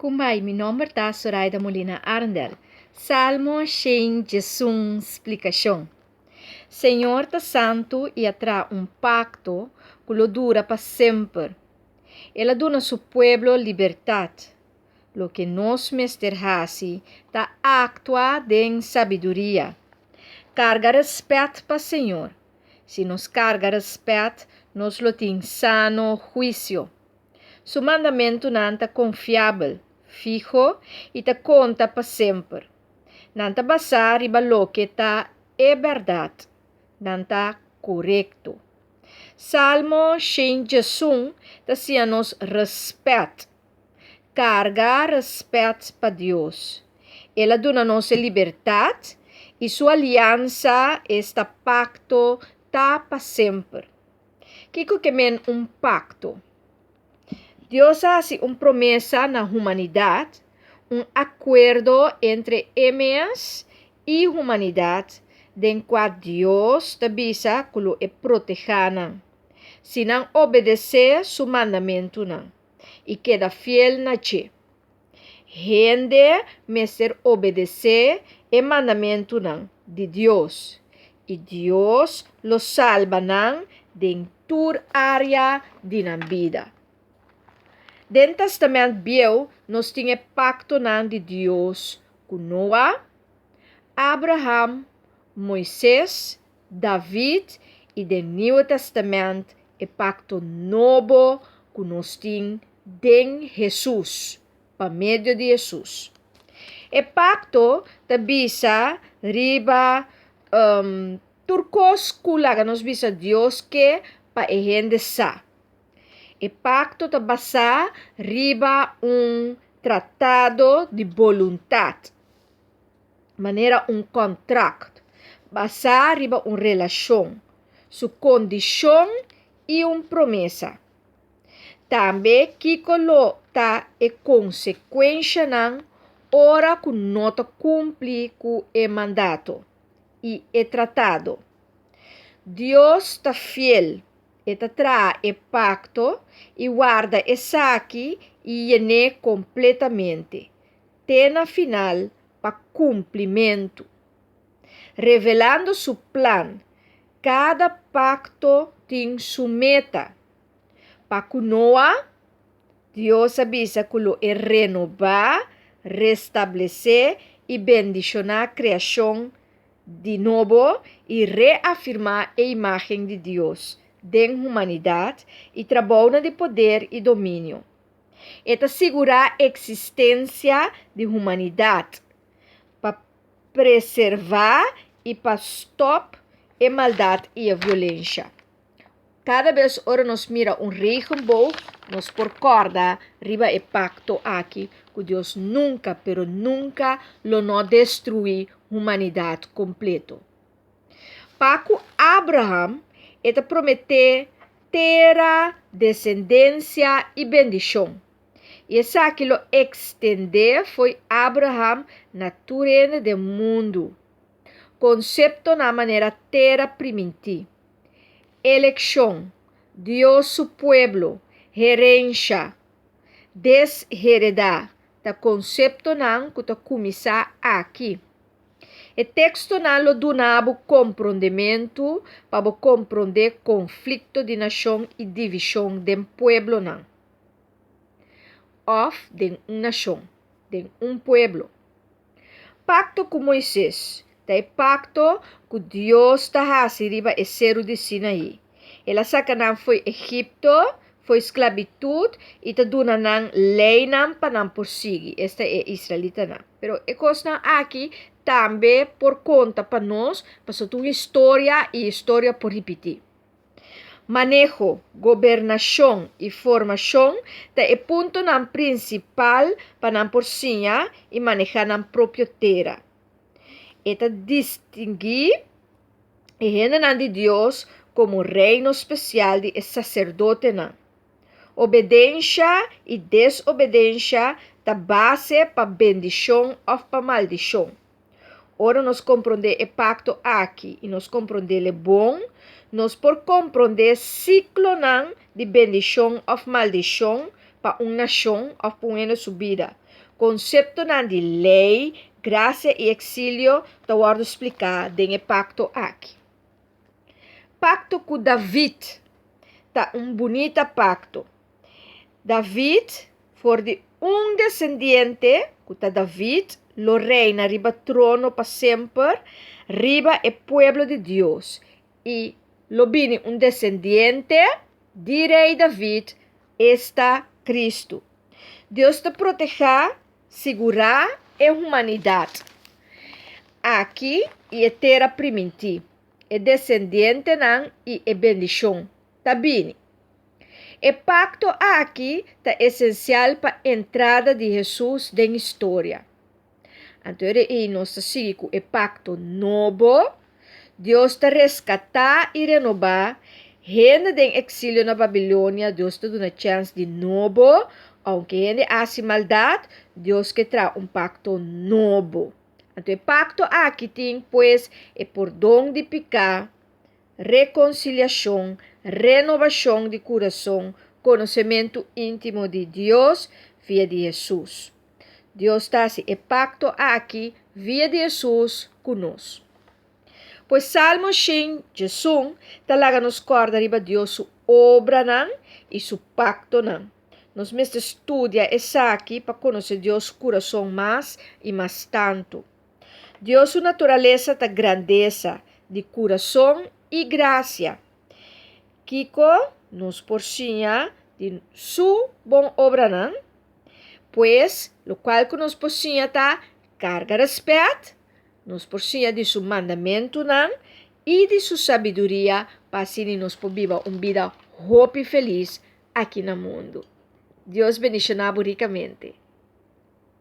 Kumbai, mi nomber ta Soraida Molina Arendel. Salmo 111 splikashon. Señor ta santu i a traha un pakto ku lo dura pa semper. El a duna su pueblo libertat. Loke nos mester hasi ta aktua den sabiduria. Karga rèspèt pa Señor. Si nos karga rèspèt, nos lo tin sano huisio. Su mandamentunan ta konfiabel, fiho i ta konta pa semper. Nan ta basá riba loke ta e bèrdat, nan ta korekto. Salmo 111 ta siña nos rèspèt. Karga rèspèt pa Dios. El a duna nos e libertat i su aliansa, esta pakto, ta pa semper. Kiko ke men un pakto? Dios a hasi un promesa na humanidat, un akuerdo entre E mes i humanidat den kua Dios ta bisa ku lo e protehá nan, si nan obedesé su mandamentunan i keda fiel na dje. Hende mester obedesé e mandamentunan di Dios, i Dios lo salba nan den tur área di nan bida. Den Tèstamènt Bieu nos tin e paktonan di Dios ku Noa, Abraham, Moises, David i den Nieuwe Tèstamènt e pakto nobo ku nos tin den Hesus, pa medio di Hesus. E pakto ta bisa riba um, tur kos ku laga nos bisa Dios ke pa e hende sa. E pakto ta basá riba un tratado di boluntat, manera un kontrakt, basá riba un relashon, su kondishon i un promesa. Tambe kiko lo ta e konsekuenshanan ora ku no ta kumpli ku e mandato i e tratado. Dios ta fiel, e ta traha e pakto i warda esaki i yen'é kompletamente, te na final pa kumplimentu. Revelando su plan, kada pakto tin su meta. Pa ku Noa, Dios a bisa ku lo e renobá, restablesé i bendishoná kreashon di nobo i reafirmá e imágen di Dios den humanidat i trabounan di poder i dominio. E ta sigurá eksistensia di humanidat pa preservá i pa stòp e maldat i e violensha. Kada bes ora nos mira un regenboog, nos por kòrda riba e pakto aki ku Dios nunka, pero nunka lo no destruí humanidat kompleto. Pa ku Abraham, e ta prometé tera, desendensia i bendishon. I esaki lo ekstendé fo'i Abraham na tur hende den mundu. Konseptonan manera tera primintí, elekshon, Dios su pueblo, herensha, desheredá, ta konseptonan ku ta kuminsá aki. E tekstonan lo duna bo komprondementu pa bo komprondé konflikto di nashon i divishon den pueblonan. Òf den un nashon, den un pueblo. Pakto ku Moises ta e pakto ku Dios ta hasi riba e seru di Sinaí. El a saka nan fo'i Egipto, fo'i sklabitut, i ta duna nan leinan pa nan por sigui, esta e israelitanan. Pero e kosnan aki tambe por konta pa nos, pasobra ta un historia i historia por ripití. Maneho, gobernashon i formashon ta e puntonan prinsipal pa nan por siña i manehá nan propio tera. E ta distinguí e hendenan di Dios komo reino spesial di e saserdotenan. Obedensha i desobedensha ta base pa bendishon òf pa maldishon. Ora nos komprondé e pakto aki i nos komprondéle bon, nos por komprondé siklonan di bendishon òf maldishon. pa un nashon òf pa un hende su bida. Konseptonan di lei, grasia i eksilio ta wòrdu spliká den e pakto aki. Pakto ku David ta un bunita pakto. David, for di un desendiente, ku ta David, lo reina riba trono pa semper riba e pueblo di Dios, i lo bini un desendiente di Rei David, esta Kristu. Dios ta protehá, sigurá e humanidat aki i e tera primintí. E desendientenan i e bendishon ta bini. E pakto aki ta esensial pa entrada di Hesus den historia. Anto ora ei nos ta sigui ku e pakto nobo, Dios ta reskatá i renobá hende den eksilio na Babilonia, Dios ta duna chèns di nobo, ounke hende a hasi maldat, Dios ke traha un pakto nobo. Anto e pakto aki tin pues e pordon di piká, rekonsiliashon, renobashon di kurason, konosementu íntimo di Dios via di Hesus. Dios ta hasi e pakto aki via di Hesus ku nos. Pues Salmo 111 ta laga nos kòrda riba Dios su obranan i su paktonan. Nos mester studia esaki pa konosé Dios su kurason mas i mas tantu. Dios su naturalesa ta grandesa di kurason i grasia. Kiko nos por siña di su bon obranan? Pues, lokual ku nos por siña ta karga rèspèt, nos por siña di su mandamentunan i di su sabiduria pa asina nos por biba un bida hopi felis aki na mundu. Dios bendishoná bo rikamente.